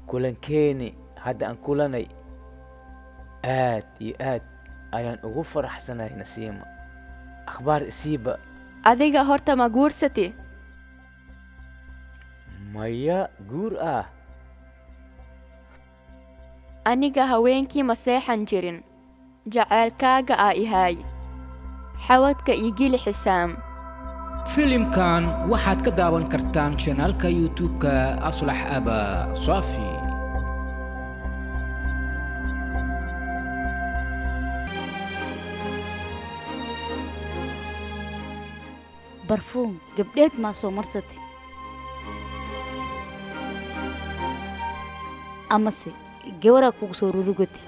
Kulankeeni hadda aan kulanay aad iyo aad ayaan ugu faraxsanahay, Nasiima. Akhbaar isiiba. Adiga horta ma guursati? Maya, guur ah? Aniga haweenkii ma seexan jirin. Jaceylkaaga aa ihaay. Xawadka ii geli, Xisaam. Filimkan waxaad ka daawan kartaan channelka YouTube-ka Aslax Aba Safi. Barfuun gabdheed maa soo marsati amase gabaraa kugu soo rurugati?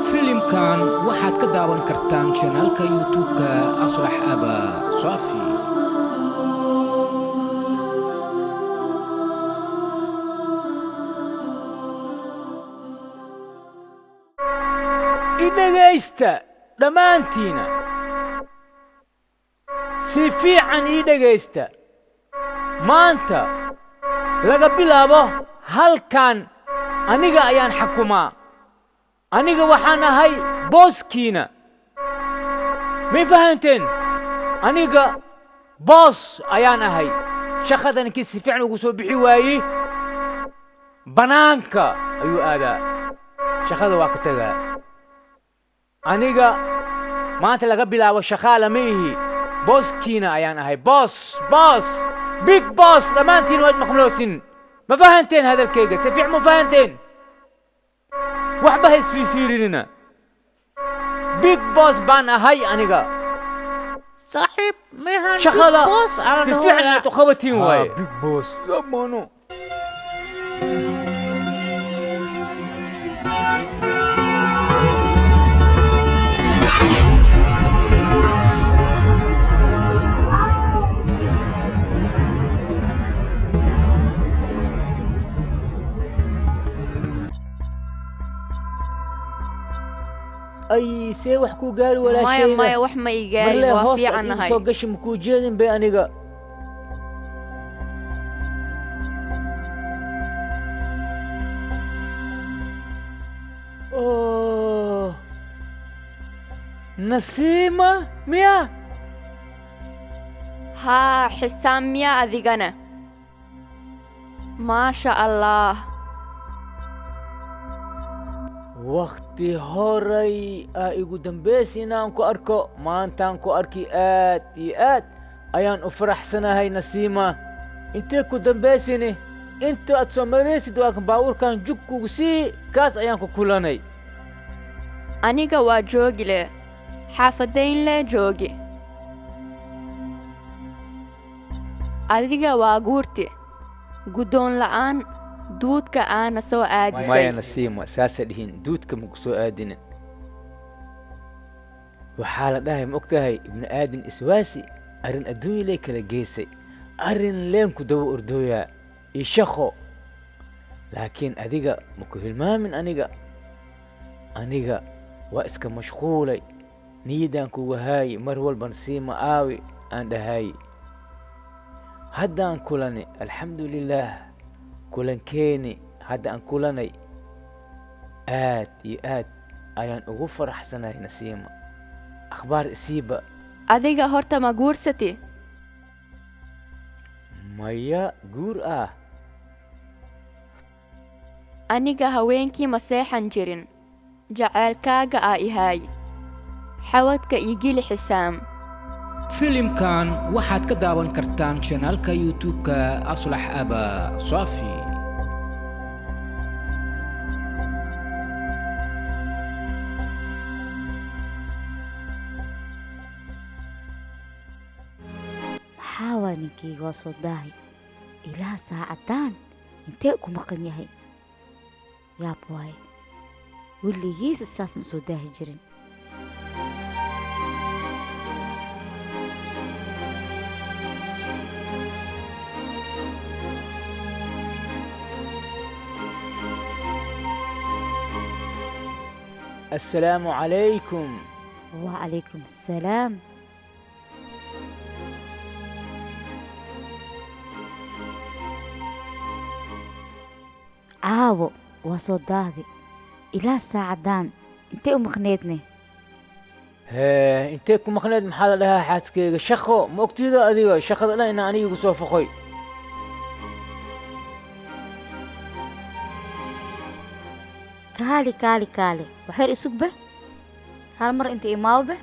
Filimkan waxaad ka daawan kartaan channelka YouTube-ka Aslax Aba Safi. I dhegaysta dhammaantiina, si fiican ii dhegaysta. Maanta laga bilaabo halkan aniga ayaan xakumaa. Aniga waxaan ahay booskiina. May fahanteen? Aniga boos ayaan ahay. Shaqadan kii si fiican ugu soo bixi waayey bannaanka ayuu aadaa, shaqada waa ka tegaa. Aniga maanta laga bilaabo shaqaala ma ihi, booskiina ayaan ahay. Boos, boos, big boss. Dhammaantiin waad maqloosin. Ma fahanteen hadalkayga? Si fiican ma fahanteen? Waxba ha isfiifiirinina. Big boss baan ahay aniga. Saaxiib mehan. Shaqada boss ala. Si fiican inaad u qabatiin waaye. Big boss yamano. Ay, see wax kuu gaari? Maya. Walaashayda. Maya, wax ma ii gaarin. Marlee Waa hoosta aad iigu fiicannahay. soo gashi, makuu jeedin bay aniga. Oh. Nasiima miya? Haa, Xisaam miyaa adigana? Maasha Allah. Wakhti horay aa igu dambaysi inaan ku arko, maantaan ku arki, aad iyo aad ayaan u faraxsanahay. Nasiima, intee ku dambaysini? Inta aad soo maraysid waa kan baabuurkan jug kugu sii, kaas ayaan ku kulanay. Aniga waa joogile, xaafadaynle joogi. Adiga waa guurti guddoon la'aan. Duudka aana soo aadisay. Maya Nasiima, saasa dhihin, duudka maku soo aadinin. Waxaa la dhahay, ma og tahay, ibni aadin iswaasi arrin adduunya lay kala geysay, arrin leenku daba ordooyaa iyo shaqo, laakiin adiga maku hilmaamin. Aniga waa iska mashquulay, niyaddaan kugu haayi mar walba, Nasiima aawi aan dhahaayi. Haddaan kulani, alxamdu lilaah, kulankeeni hadda aan kulanay aad iyo aad ayaan ugu faraxsanahay. Nasiima, akhbaar isiiba. Adiga horta ma guursati? Maya, guur ah? Aniga haweenkii ma seexan jirin. Jaceylkaaga aa ihaay. Xawadka ii geli xisaam. Filimkan waxaad ka daawan kartaan janaalka YouTube-ka Aslax Aba Safi. Maxaa waa, ninkeyga waa soo daahay ilaa saacadaan, intee ku maqan yahay? Yaab waaye, weligiisa saas ma soo daahi jirin. Assalaamu calaykum. Wacalaykum asalaam. Caawo waa soo daahday ilaa saacadaan, intee u maqneedne? Hee, intee ku maqneed maxaa la dhahaa xaaskeyga? Shaqo ma ogtido adiga, shaqada dhan ina aniga igu soo foqoy. Kaali, kaali, kaali, waxyar isugbe, hal mar inta imaawbe.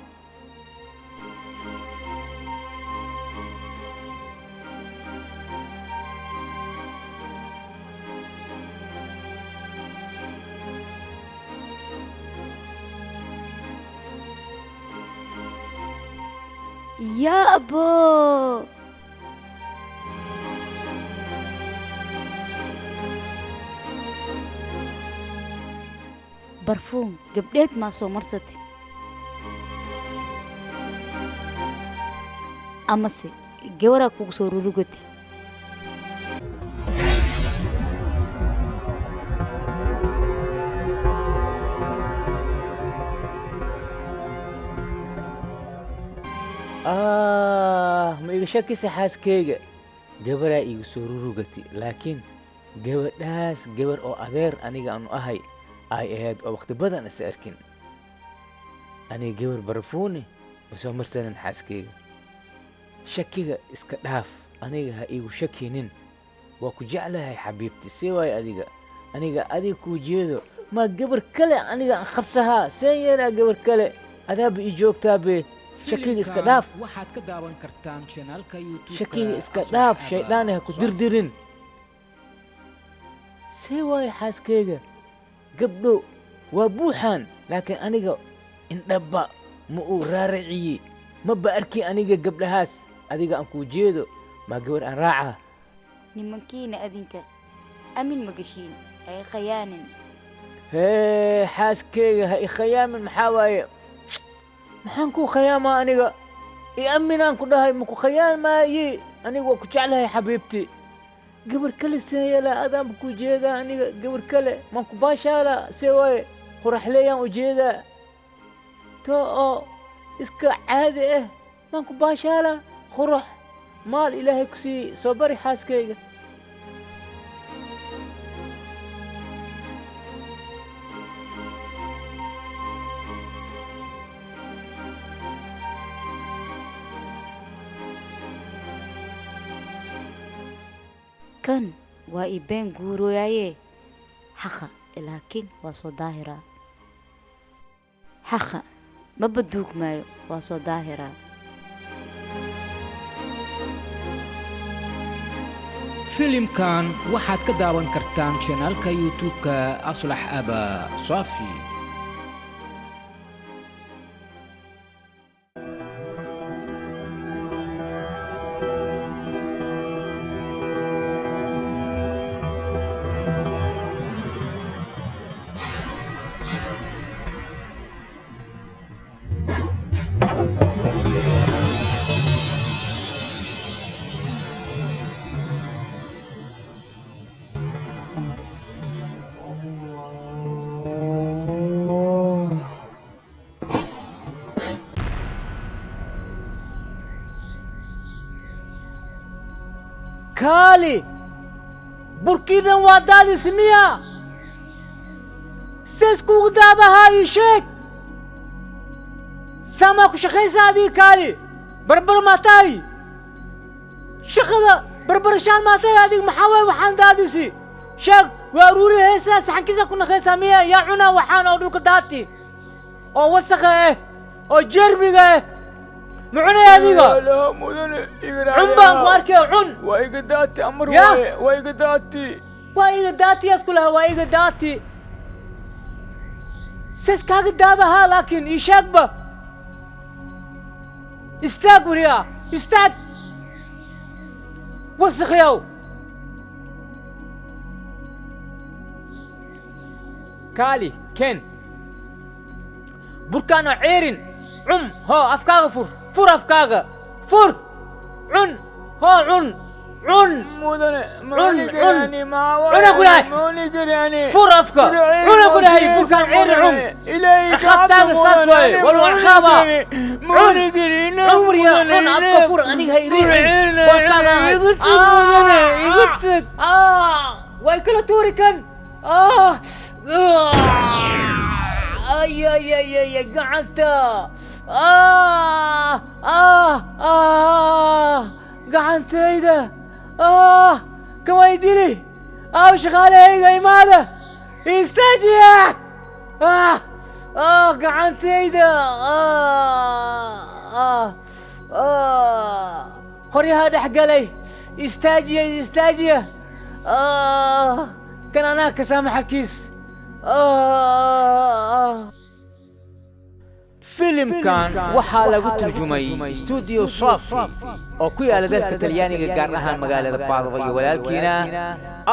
Yaa abo, barfuun gabdheed maa soo marsati amase gabaraa kugu soo rurugati? Ah, ma iga shakisa xaaskeyga? Gabaraa iigu soo rurugati, laakiin gabadhaas gabar oo adeer aniga aanu ahay ay ahayd oo waqti badan is arkin. Aniga gabar barafuuni ma soo marsanin xaaskeyga. Shakiga iska dhaaf, aniga ha iigu shakinin, waa ku jeclahay xabiibti. See waayo adiga, aniga adiga kuu jeedo, ma gabar kale aniga aan qabsahaa? Seen yeelaa gabar kale? Adaaba ii joogtaabe, shakiga iska Filimkan dhaaf. waxaad ka daawan kartaan janaalka YouTube-ka Shakiga iska Aslax dhaaf, Aba shayddaani ha ku Safi. dirdirin. See waayo xaaskeyga, gabdho waa buuxaan, laakiin aniga indhaba ma uu raaraciyey, maba arki aniga gabdhahaas. Adiga aan kuu jeedo, maa gabar aan raacaa? Nimankiina adinka amin ma geshiin, ay khayaanin. Hee xaaskeyga, ha i khayaamin maxaa waaye? Maxaan kuu khayaamaa aniga? I aminaan ku dhahay, maku khayaamaayi, aniga waa ku jeclahay xabiibti. Gabar kale seen yeelaa? Adaanba ku jeedaa, aniga gabar kale maan ku baashaalaa? See waaye, quraxleeyaan u jeedaa, to oo iska caadi ah maan ku baashaalaa? Qurux maal ilaahay ku siiyey soo bari xaaskeyga. Kan waa ii been guurooyaaye xaqa, laakiin waa soo daahiraa xaqa, maba duugmaayo, waa soo daahiraa. Filimkan waxaad ka daawan kartaan janaalka YouTube-ka Aslax Aba Safi. Kaali, burkii dhan waa daadis miya? Sees kugu daadahaa, ii sheeg. Saamaa ku shaqaysaa adiga? Kaali, barbar maa tahay? Shaqada barbarashaan maa tahay adiga? Maxaa waay waxaan daadisi? Sheeg. Waa aruuri heesaa, saxankiisa ku naqaysaa miya? Yaa cunaa waxaan oo dhulka daati oo wasakha ah oo jermiga ah? Ma cunay adiga? La, mudane, iga Cun baan ku arkaya, cun. Waa iga daati, amar. Ya. Waaye, waa iga daati. Waa iga daatiyaas ku lahaa, waa iga daati. Ses kaaga daadahaa laakiin ii sheegba. Istaag wariyaa, istaag, wasakhiyow. Kaali, ken burkaan oo ceerin cum. Hoo, afkaaga fur, fur afkaaga, fur, cun. Hoo, cun, cun. Mudane. Cun, cun. Cuna ku dhahay. Fur afka, cuna ku dhahay. Burkaan ceerin cum. Ciqaabtaaga saas waaye, wal waa ciqaaba. Cun, cun wariyaa, cun, afka fur. Aniga ha iriixin, booskaaga ahay. Ah, way kala tuuri kan. Ah, ay ay ay ay ay, gacanta. Ah ah ah, gacantayda. Ah, kan way dili. Aw, shaqaalahayga, imaada, istaajiya. Ah ah, gacantayda. Ah ah ah, qoryaha dhex galay. Istaajiya, istaajiya. Ah, kan anaa ka saamaxalkiis. Ah. Filimkan waxaa lagu turjumay Studio Sofi oo ku yaala dalka Talyaaniga, gaar ahaan magaalada Baadaba, iyo walaalkiina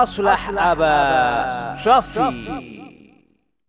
Aslax Aba Sofi.